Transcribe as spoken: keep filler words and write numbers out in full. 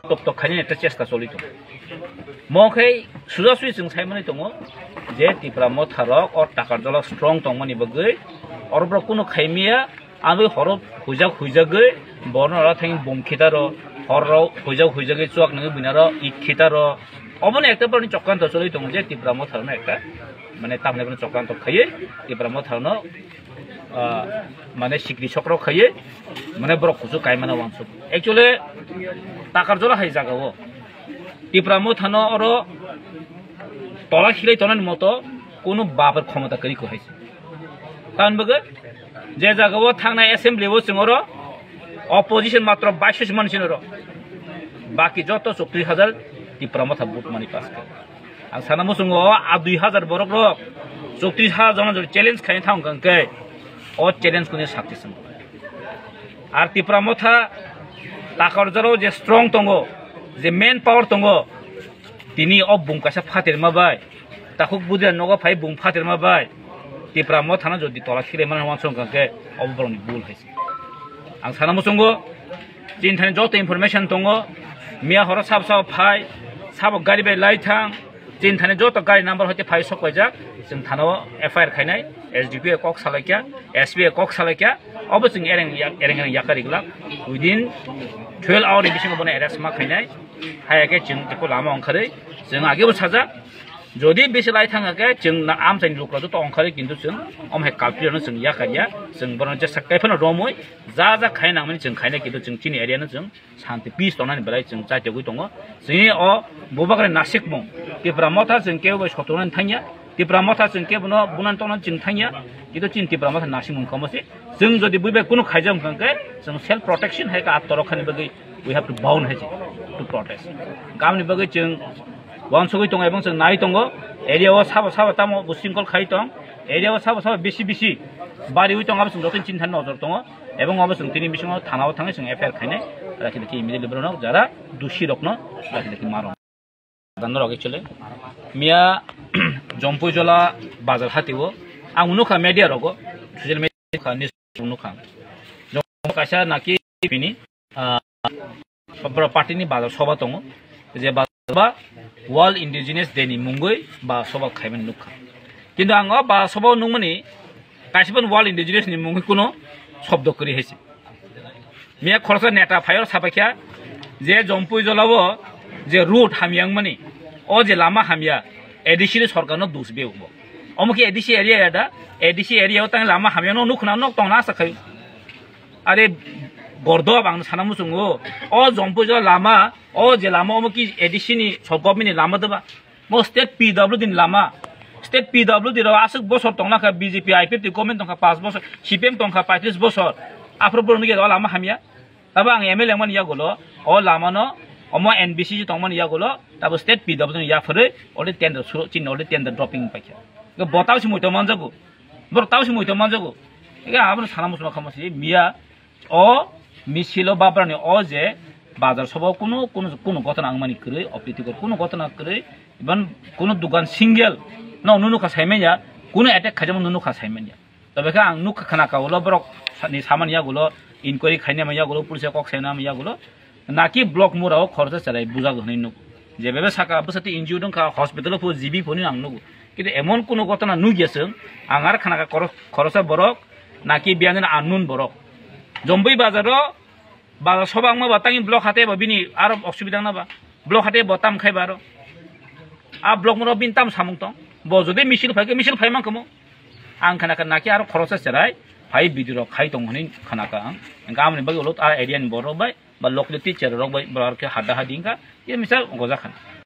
Tok tok khaini ekta chesta choli tongo. Mo khe suja sui chwng sai mani tongo je Tipra Motha rok o Takarjala strong tongmani bagwi oro borok kunu khaimiya, abwi horo huijak huijagwi borno oro thang bum khitaro, horo huijak huijagwi chuak nangwi buinaro ik khitaro. Oboni ekta borokni chokkanto choli tongo je Tipra Motha rokno ekta, mane, tamni bono chokkanto khaiwi Tipra Motha rokno, ah, mane, sikri sokrok khaiwi, mane, borok kuchuk kaimano wansuk. Actually, Takarjala hai jagao Tipra Mothano oro tola khilai tonani moto kunu baper khomota kwrwi kho hai se. Tamni bagwi je jagao thangnai assembly o chwng oro opposition matro baish mansin oro, baki joto chowtris hajar Tipra Motha vote mani pass kha. Ang sana muchungo a dui hajar borok rok chowtris hajar jona jodi challenge khaina thang kang khe o challenge kuni success wng. Ar Tipra Motha Takarjala o je strong tongo, je main power tongo, tini o bung kaisa phatirma bai, takhuk budira nogo phai bung phatirma bai, Tipra Mothano jodi tola khilai mani wansong kang khe obo borokni bul hai se. Ang sana muchungo, chini thani joto information tongo, miya horo sabo sabo phai, sabo gari bai lai thang, chini thani joto gari number hoite phai sok paijak, chwng thana o F I R khainai, S D P O kok salaikya, S P O kok salaikya, obo chwng ereng yak-, ereng ereng yakari glak, within twelve hour ni bisingo bono arrest ma khainai, haya khe chwng teko lama ongkharwi, chwng agebo sajak, jodi bisi lai thang khe chwng na amchaini lukurok joto ongkharwi, kintu chwng omo hai culprit no chwng yakarya, chwng bono jesa kaiphano romwi ja ja khai nangmani chwng khainai, kintu chwng chini area no chwng shanti peace tongnani belai chwng chaitogwi tongo. Chini o bubagra nasikmung Tipra Motha chwng kebo bai sotongnani thangya, Tipra Motha chwng kebo no bunani tongnani chwng thangya, kintu chini Tipra Motha nasikmung kamo se. Chwng jodi buibai kunu khaijak wngkha khe chwng self protection hai khe attorok khani bagwi we have to bound hai se to protest. Gamni bagwi chwng wansugwi tongo ebong chwng nai tongo, area o sabo sabo tamo bo singkol khai tong, area o sabo sabo bisi bisi bariwi tong, abo chwng joto chini thani nojor tongo. Ebong obo chwng tini bisingo thana o thangwi chwng F I R khainai, rakhi dakhi immediately borok no jara dusi rok no rakhi dakhi ma rok. Dano rok actually miya Jompuijola bazar hati o ang nukha media rogo, social media nukha, news nukha. Jom kaisa naki bini, ah, bro party ni bazar soba tongo, je bazar soba World Indigenous Day ni mungwi bazar soba khaimani nukha. Kintu ang o bazar soba nukmani kaisa phano World Indigenous ni mungwi kuno shobdo kwrwi hai se. Miya khoroksa neta phaio sabaikha je Jompuijola o je road hamya wngmani, o je lama hamya, A D C ni sorkar no dos beo bo. Omo khe A D C area ya da, A D C area o tang lama hamya no nukna nok tongna asa khai. Are gordob ang sana muchungo, o Jompuijola lama, o je lama omo ki A D C ni sor government ni lama doba. Mo state P W D ni lama. State P W D rok aswk bosor tongna kha, B J P I P F T government tongkha panch bosor, C P M tongkha paitris bosor. Aphuru borok nugya o lama hamya. Tabo ang M L A wngmani yagulo, o lama no, omo N B C C tongmani yagulo, tabo state P W D ni yapharwi, already tender suru, chini already tender dropping paikha. Bo tao si muitom manjago. Borok tao si muitom manjago. Ega abono sana muchungo khamasi miya. O misil o babrani o je bazar sobo kunu, kunu, kunu gotona wngmani kwrwi, opritikor kunu gotona kwrwi, even kunu dukan single no nunu kha saimanya, kunu attack khaijama nunu kha saimanya. Tobe khe ang nukha khna ka ulo borok ni samani yagulo inquiry khainama yagulo, police kok sainama yagulo, naki block mura o khoroksa chalai bujak hinwi nuk. Je bebe saka bwsati N G O dong kha, hospital o phu G B phone ang nugo. Kintu emon kunu gotona nugya chwng, ang ar khna ka khoro-, khoroksa borok, naki biyang unknown borok. Jombui bazar o Ba soba wngma ba tangwi block hate ba bini aro osubida wngna ba. Block hate bo tam khai ba aro. A block moro bini tam samung tong. Bo jodi misil phai khe misil phai man kamo. Ang khana kha naki aro khoroksa cherai phai video rok khai tong hwnwi khana kha ang. Hwnkhe amoni bagwi ulo a area ni borok bai ba locality cherai rok bai borok khe hada hadi wngkha. Ye misa gojak khana.